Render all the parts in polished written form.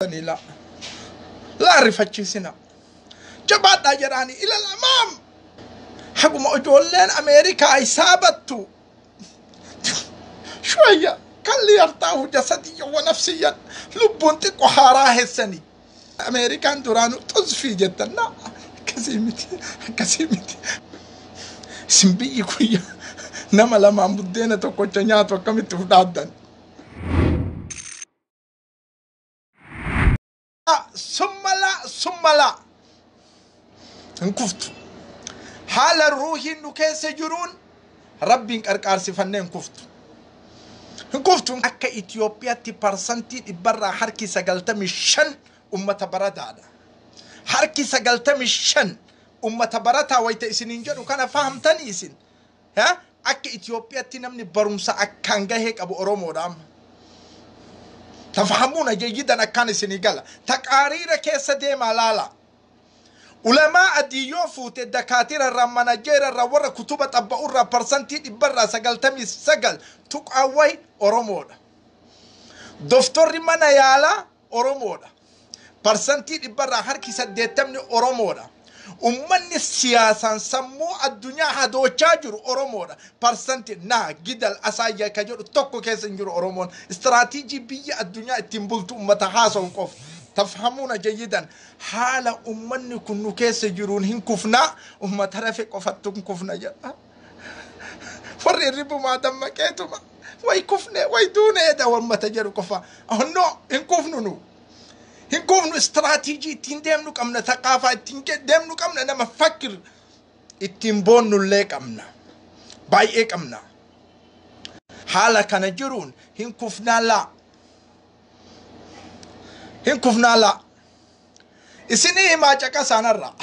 Laa laa rifachiisina. Jabaadhaa jedhaanii ilal amaam. Haguma ijoolleen Ameerikaa isaabattu. شوية كان لي يرتاح جسديا ونفسيا لبون تقو حاراه السني أمريكان دورانو تزفي جدا لا كسيمتي كسيمتي سمبي كويا نما لما مدينة توكو وكم تفدادن ثم لا ثم لا انكفت حال الروح نكيس جرون ربي انكركارسي فنين كفت Kuftuun akka Itoophiyaatti parsantii dhibbarraa harki 95 uummata barataadha. Harki 95 uummata barataa wayita isiniin jedhu kana fahamtanii isin. Akka Itoophiyaatti namni barumsa akkaan gahee qabu Oromoodha amma. Tafahamuuna jayyidan akkaan isinii gala. Taqaariira keessa deemaa laala. Ulamaa adii yoo fuute dakaatira irraa manajeera irraa warra kutuba xabba'u irraa parsantii dhibbarraa 99 tuqaawwai Oromoodha. Doftorri mana yaalaa Oromoodha. Parsantii dhibbarraa harki 80 Oromoodha. Uummanni siyaasaan sammuu addunyaa hadoochaa jiru Oromoodha. Parsantii naa gidal asaayyaa ka jedhu tokko keessa hin jiru Oromoon. Istiraatiijii biyya addunyaa ittiin bultu uummata haasa'u qofa. تفهمون جيدا حال أمني كن كيس جرون هن كفنا أمة رفق وفتن كفنا جا فري الرب ما دم كيتما وي كفنا وي دون يدا وما تجر كفا نو هن كفنو نو هن كفنو استراتيجي تندم نك أمنا ثقافة تندم نك أمنا نما فكر التنبون نلك أمنا بايك أمنا حال كان جرون هن كفنا لا hin kufnaa laa isinii himaa caqasaanarraa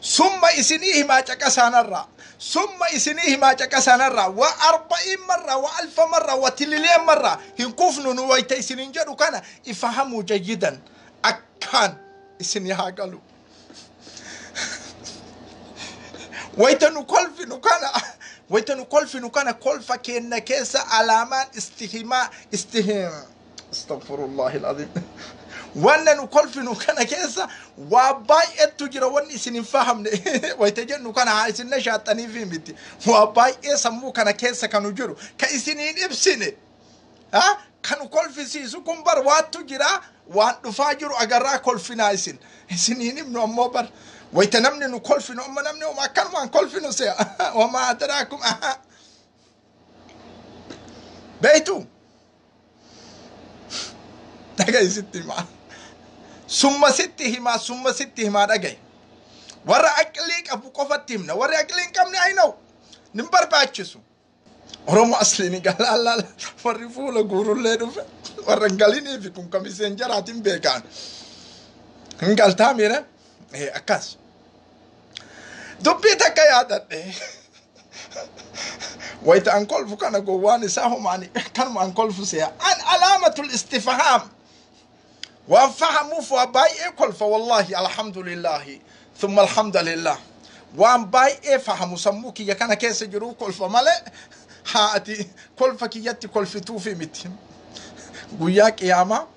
summa isinii himaa caqasaanarraa summa isinii himaa caqasaanarraa wa 40 marra wa 1000 marra wa tilileen marra hin kufnu nu wayta isiniin jedhu kana ifahamuu jayyidan akkaan isinii haa galu wayta nu kolfinu kana wayta nu kolfinu kana kolfa keenna keessa alaamaan istihimaa istihim استغفر الله العظيم وانا نكلفن كان كيسا وباي اتجرا وان سن فهم ويتجنو كان عايز نشاطني في متي وباي سمو كان كيسا كانوا جرو كيسنين ابسني ها كانوا كلف سيسو كمبر واتجرا وان فاجر اغرا كلفنا سن سنين ابن امبر ويتنمن نكلفن ام نمن وما كان وان كلفن سي وما ادراكم بيتو dhaga'i sitti himaa summa sitti himaa summa sitti himaa dhaga'i warra aqlii qabu qofatti himna warri aqlii hin qabne aynaw nin barbaachisu Oromoo asliin galaalaa warri fuula guurullee dhufe warra hin galiniifi kun kamiseen jaraatiin beekaan hin galtaa miira akkas dubbii takka yaadadhe wayta an kolfu kana gowwaan isaa homaani kanuma an kolfu se'a an alaamatul istifhaam waan fahamuuf waa baay'ee kolfa wallaahi alhamdulillaahi thumma alhamdulillah waan baay'ee fahamu sammuu kiyya kana keessa jiruuf kolfa malee haa ati kolfa kiyyatti kolfituufi miti guyyaa qiyaamaa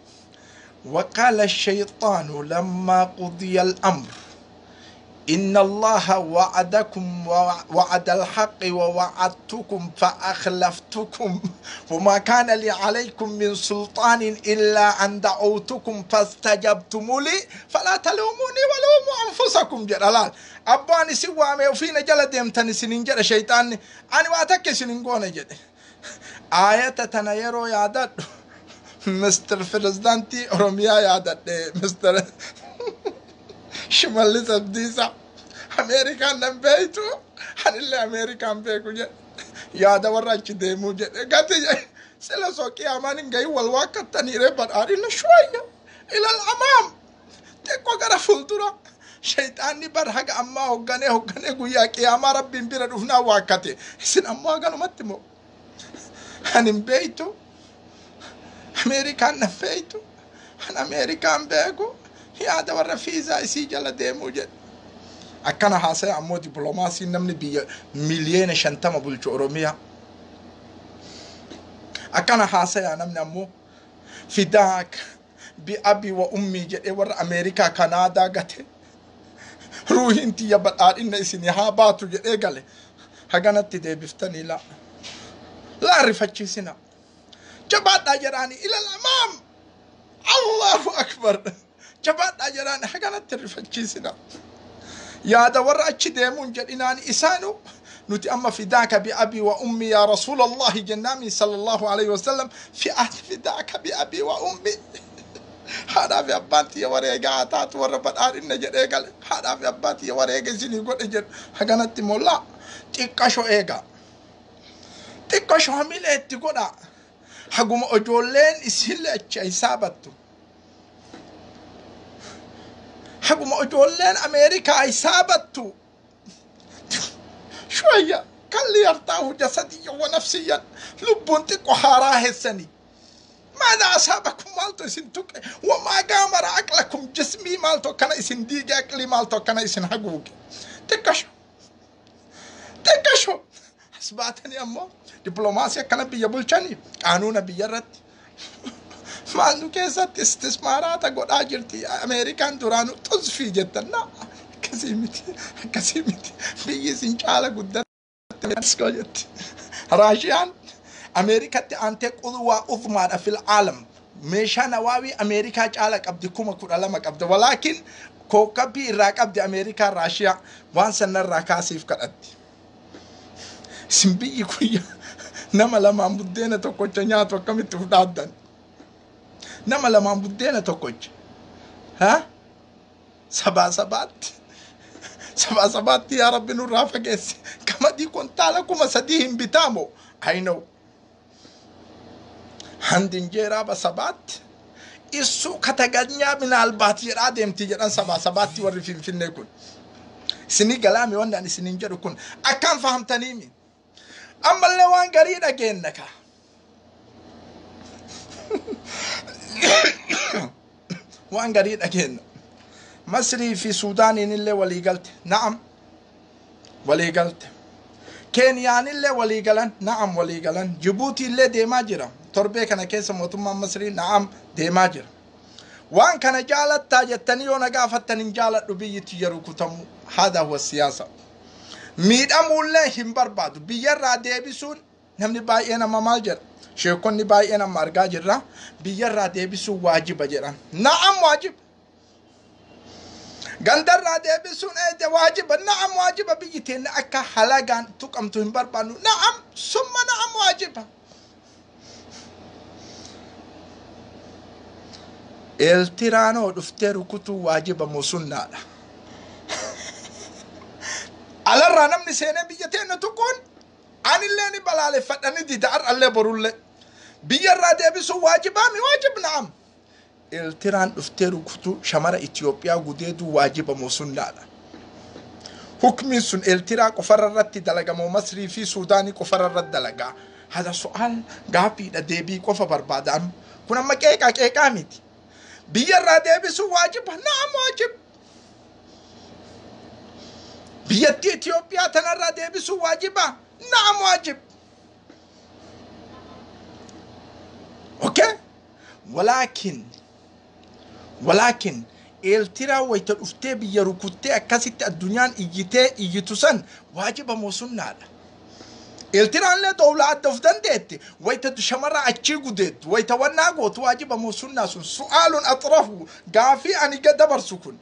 وقال الشيطان لما قضي الأمر إن الله وعدكم وعد الحق ووعدتكم فأخلفتكم وما كان لي عليكم من سلطان إلا أن دعوتكم فاستجبتم لي فلا تلوموني ولوموا أنفسكم جلال أباني سوى ما وفينا جلد يمتني سنين جل شيطان أنا واتك سنين قونا جد آية تنيرو يا داد مستر فرزدانتي أوروميا يا داد مستر Shimallis Abdiisaa Ameerikaan nan beektu anillee Ameerikaan beeku jedhe yaada warra achi deemuu jedhe gati jedhe sila soo qiyaamaan hin gahin wal waaqattaniire badhaadhina shuwayya ilal amaam xiqqoo gara fuuldura shayxaanni bar haga ammaa hogganee hogganee guyyaa qiyaamaa rabbiin bira dhufnaa waakkate isin ammoo haganumatti moo ani hin beektu Ameerikaan nan beektu an Ameerikaan beeku yaada warra fiizaa isii jala deemuu jedhe akkana haasaya ammoo dippiloomaasiin namni biyya miliyoona 50 bulchu Oromiyaa akkana haasaya namni ammoo fidaak Bi'abii wa ummii jedhee warra Ameerikaa Kanaadaa gate. Ruuhiin tiyya badhaadhina isinii haa baatu jedhee gale. Haganatti deebiftanii laa. Laa rifachiisina. Jabaadhaa jedhaani ilal amaam. Allahu akbar. Jabaadhaa jedhaani haganatti rifachiisina. Yaada warra achi deemuun jedhinaani isaanu nuti amma fidaaka bi'abii wa ummi yaa rasuulallahi jennaami sallallahu alayhi wasallam fi'aat fidaaka bi'abii wa ummi. Haadhaa fi abbaan tiyya wareega haa taatu warra badhaadhinna jedhee gale. Haadhaa fi abbaa tiyya wareega isinii godhe jedhu. Haganatti immoo laa xiqqasho eega. Xiqqasho hamilee itti godha. Haguma ijoolleen isinle achi hisaabattu. Haguma ijoolleen Ameerikaa hisaabattu. شوية كل يرتاح جسديا ونفسيا لبون تقو حاراه السني ماذا أصابكم مالتو سنتك وما قامر عقلكم جسمي مالتو كان اسن ديج عقلي مالتو كان اسن حقوق تكشو تكشو أسباتني أمو دبلوماسيا كان بيبولشاني قانون بيرت ما أنو كيسات استثمارات قد أجرتي أمريكان دورانو تزفي جدا لا akkasii akkasii miti biyyi isin caala guddatte jetti. Raashiyaan Ameerikatti aantee quwwaa uzmaadha fil aalam. Meeshaa nawaawii Ameerikaa caala qabdi 12,000 qabdi. Walaakin kookabbii irraa qabdi Ameerikaan Raashiyaa waan sanarraa kaasiif kadhatti. Isin biyyi guyyaa nama lamaan buddeena tokkocha nyaatu akkamitti fudhaaddan? Nama lamaan buddeena tokkocha. Haa? Sabaa sabaatti. Sabaa sabaatti yaa Rabbi nurraa fageesse. Qamadii kontaala 3,000 hin bitaamoo? I know. Handi injeeraa basabaatti. Issu kataganyaa minaalbaat jedhaa deemti jedhan sabaa sabaatti warri Finfinnee kun. Isinii galaame wanni ani isiniin jedhu kun akkaan fahamtaniimi. Ammallee waan garii dhageenna kaa. Waan garii dhageenna. Masrii fi Suudaaniin illee walii galte. Na'am. Walii galte. Keeniyaan illee walii galan. Na'am walii galan. Jibuutii illee deemaa jira. Torbee kana keessa mootummaan Masrii na'am deemaa jira. Waan kana jaalattaa jettanii yoo na gaafattan hin jaaladhu biyyitti yeroo kutamu. Haadha huwa siyaasa. Miidhamuullee hin barbaadu. Biyyarraa deebisuun namni baay'een amma maal jedha? Sheekonni baay'een amma argaa jirra. Biyyarraa deebisuun waajiba jedhan. Na'am waajiba. Gandarraa deebisuun waajiba. Na'am waajiba. Biyyi teenya akka halagaan tuqamtu hin barbaannu. Na'am summa na'am waajiba. Eeltiraanoo dhuftee rukutuu waajiba moo sunnaadha? Alarraa namni seenee biyya teenya tuquun anillee ni balaaleffadha ni dida har'allee borullee. Biyyarraa deebisuun waajibaa mi waajib na'am. Eeltiraan dhuftee rukutuu shamara Itoophiyaa gudeeduu waajiba moo sunnaadha? Hukmiin sun eeltiraa qofarra irratti dalagamoo Masrii fi Suudaanii qofarra irratti dalagaa? Hada su'aal gaaffiidha deebii qofa barbaadaan. Kun amma qeeqaa qeeqaa miti. Biyyarraa deebisuun waajiba na'am waajib. Biyyattii Itoophiyaa tanarraa deebisuun waajiba na'am waajib. Okay? Walaakin eeltiraa wayita dhuftee biyya rukuttee akkasitti addunyaan iyyitee iyyitu san waajiba moo sunnaadha? Eeltiraallee dowlaa adda of dandeetti wayita shamarra achii gudeettu wayita wannaa gootu waajiba moo sunnaa sun su'aaluun axrafu gaafii ani dabarsu kun.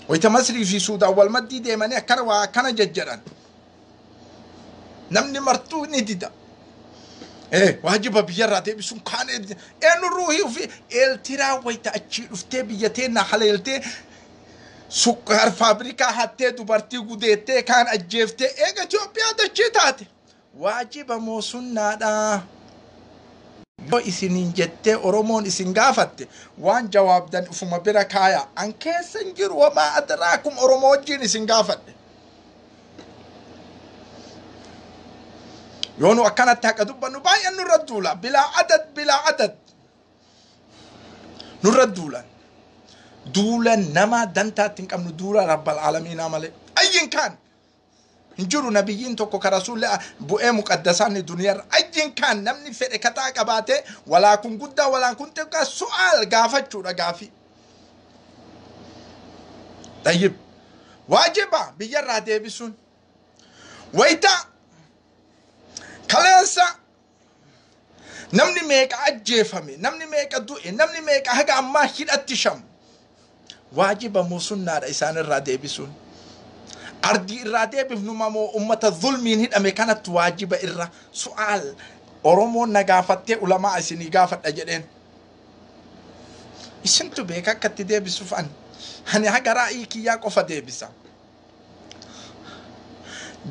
Wayita Masrii fi Suudaan wal maddii deemanii akkana waa akkana jejjedhan. Namni martuu ni dida. Waajiba biyyarraa deebisuun kaan eenyu ruuhii ofii eeltiraa wayita achii dhuftee biyya teennaa haleeltee sukkaar faabrikaa hattee dubartii gudeettee kaan ajjeeftee eega Itoophiyaa dachii taate. Waajiba moo sunnaadha? Yoo isiniin jettee Oromoon isin gaafatte waan jawaabdan ufuma bira kaaya. An keessa hin jiru wamaa adraakum Oromoo wajjin isin gaafadhe. Yoo nu akkanatti haqa dubbannu baay'een nurra duula. Bilaa adad bilaa adad. Nurra duulan. Duula nama dantaatti hin qabnu duula rabbal aalamiinaa malee. Ayyin kaan. Hin jiru nabiyyiin tokko ka rasuulli bu'ee muqaddasaan duniyaarra ajjiin kaan namni fedhe kataa qabaatee walaa kun guddaa walaa kun xiqqaa su'aal gaafachuudha gaafii. Tayyib waajiba biyyarraa deebisuun wayita kaleessa namni meeqa ajjeefame, namni meeqa du'e, namni meeqa haga ammaa hidhatti shamu, waajiba musunnaadha isaanirraa deebisuun. Ardii irraa deebifnu mamoo ummata zulmiin hidhame kanatti waajiba irra su'aal Oromoon na gaafattee ulamaa isinii gaafadha jedheen. Isintu beeka akka itti deebisuuf ani haga raa'ii kiyyaa qofa deebisa.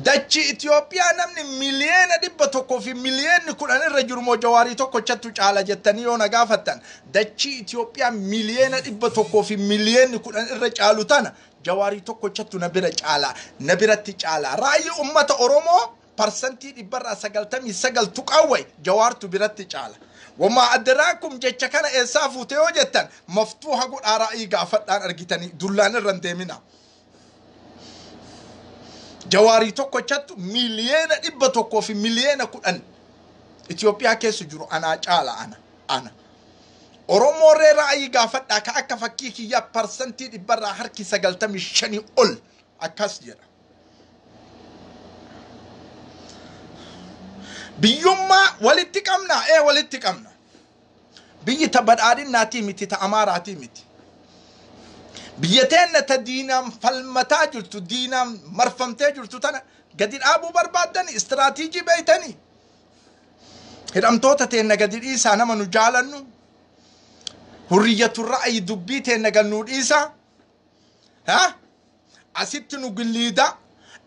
Dachi Itoophiyaa namni 100,000,000 fi 10,000,000 irra jiru moo Jawaarii tokkochatu caala jettanii yoo na gaafattan, dachii Itoophiyaa 100,000,000 fi 10,000,000 irra caalu tana Jawaarii tokkochatu na bira caala, na biratti caala. Raayii ummata Oromoo 99% tuqawwai Jawaartu biratti caala. Wamaa adraakum jecha kana eessaa fuute yoo jettan, maftuuha godhaa raayii gaafadhaan argitanii dullaan irra hin deemina. Jawaarii tokkochatu 100,000,000 fi 10,000,000 Itoophiyaa keessa jiru anaa caala ana. Oromoorree raayii gaafadhaa ka akka fakkii kiyyaa 95% ol akkas jedha. Biyyummaa walitti qabna, walitti qabna. Biyyi ta badhaadhinnaatii miti, ta amaaraatii miti. Biyya teenna ta diinaan falmataa jirtu, diinaan marfamtee jirtu tana gadi dhaabuu barbaaddani, istiraatiijii beeytanii. Hidhamtoota teenna gadi dhiisaa nama nu jaalannu. Hurriyyatu ra'ayi dubbii teenna gad nuu dhiisaa. Ha? Asitti nu gilliida,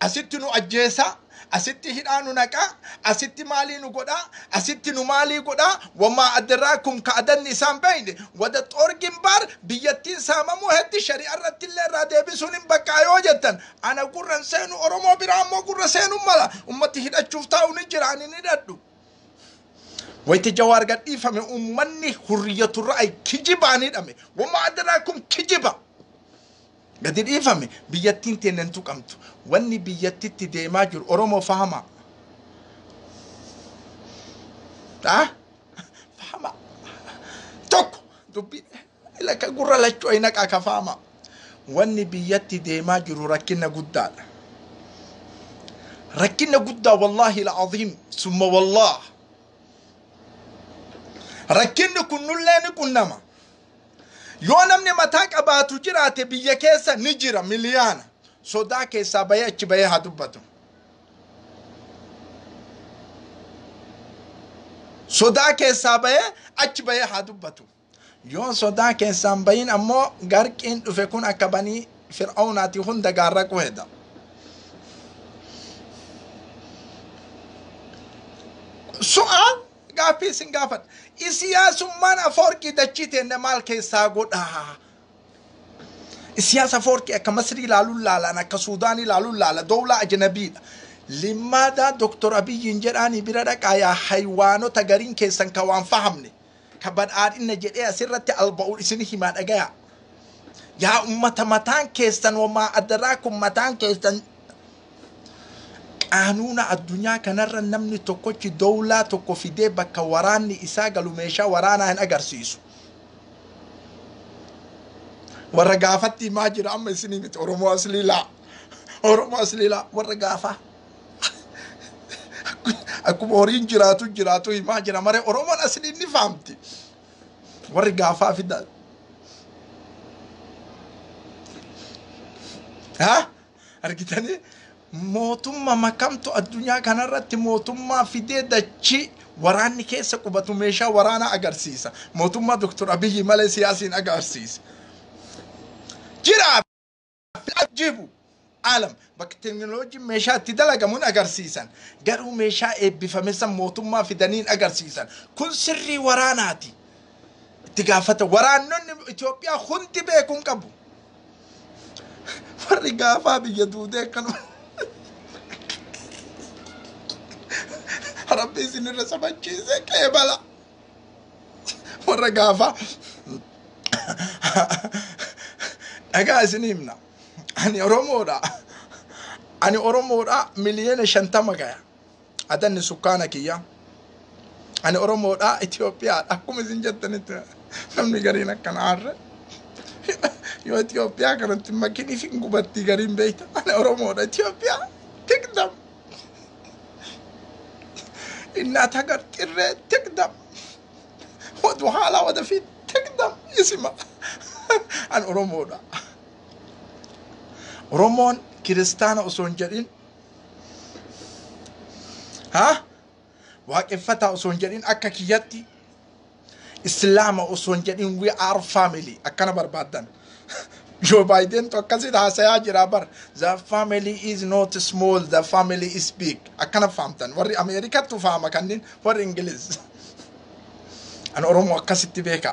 asitti nu ajjeesaa, asitti hidhaa nu naqaa, asitti maalii nu godhaa, asitti nu maalii godhaa, wamaa adraakum ka adanni isaan beeyne, wada xoorgin baar biyyattiin saamamuu hetti shari'a irratti illee irraa deebisuun hin baqqaa yoo jettan, ana gurran seenu Oromoo biraa ammoo gurra seenuu mala, ummatti hidhachuuf taa'u ni jira, ani ni hidhadhu. Wayti Jawaar gadhiifame ummanni hurriyyatu ra'ayi kijibaan hidhame, wamaa adraakum kijiba. Gadi dhiifame biyyattiin teennan tuqamtu. Wanni biyyattitti deemaa jiru Oromoo fahama. Fahama. Tokko dubbii laka gurra lachuu ayi naqaa ka fahama. Wanni biyyatti deemaa jiru rakkina guddaadha. Rakkina guddaa wallaahi al-aziim summa wallaah. Rakkinni kun nullee ni qunnama. Yoo namni mataa qabaatu jiraate biyya keessa ni jira miliyaana. Sodaa keessaa bahee achi bahee haa dubbatu. Sodaa keessaa bahee achi bahee haa dubbatu. Yoo sodaa keessaan bahin ammoo garqiin dhufe kun akka banii Fir'aawnaati hunda gaarra quheda. Su'aa gaaffii isin gaafadha. Isiyaasummaan Afoorqii dachii teenne maal keessaa godhaa? Isiyaas Afoorqii akka Masrii ilaaluun laalaan, akka Suudaan ilaaluun laala, dowlaa ajnabiidha. Limmaadaa Doktor Abiyyiin jedhaanii bira dhaqaa yaa haywaanota gariin keessan ka waan fahamne, ka badhaadhina jedhee asirratti alba'u isin himaa dhagaya. Yaa ummata mataan keessan wamaa adaraakum mataan keessan qaanuuna addunyaa kanarra namni tokkochi dowlaa tokko fidee bakka waraanni isaa galu meeshaa waraanaa hin agarsiisu. Warra gaafatti himaa jira amma isinii miti Oromoo aslii laa. Oromoo aslii laa warra gaafaa. Akkuma horiin jiraatu jiraatu himaa jira maree Oromoon aslii ni fahamti. Warri gaafaa fidan. Ha? Argitanii? Mootummaa makamtu addunyaa kanarratti mootummaa fidee dachii waraanni keessa qubatu meeshaa waraanaa agarsiisa. Mootummaa Doktor Abiyyi malee siyaasiin agarsiisa. Jira jibu alam bakka teknooloojiin meeshaa itti dalagamuun agarsiisan. Garuu meeshaa eebbifame san mootummaa fidaniin agarsiisan. Kun sirrii waraanaati. Itti gaafata waraanonni Itoophiyaa hundi beekuun qabu. Warri gaafaa biyya duudee akkanuma. Rabbi isinirra sabachiise qeebala. Warra gaafaa. Dhagaa isin himna. Ani Oromoodha. Ani Oromoodha, 50 miliyoona gaya adanni sukkaana kiyya. Ani Oromoodha, Itoophiyaadha. Akkuma isin jettanitti namni gariin akkana harre yoo Itoophiyaa kanatti makiniif hin gubattii gariin beeyta. Ani Oromoodha, Itoophiyaa ትቅደም፣ እናት ሀገር ጥሬ ትቅደም፣ ወደ ኋላ ወደፊት ትቅደም። Isima an Oromoodha. Oromoon kiristaana osoo hin jedhin, ha, waaqeffataa osoo hin jedhin, akka kiyyatti islaama osoo hin jedhin, we are family. Akkana barbaaddan. Joe Biden to akkasitti haasayaa jira bar. The family is not small, the family is big. Akkana faamtan warri Ameerikattu faama, kanneen warri Ingiliz. An Oromoo akkasitti beeka.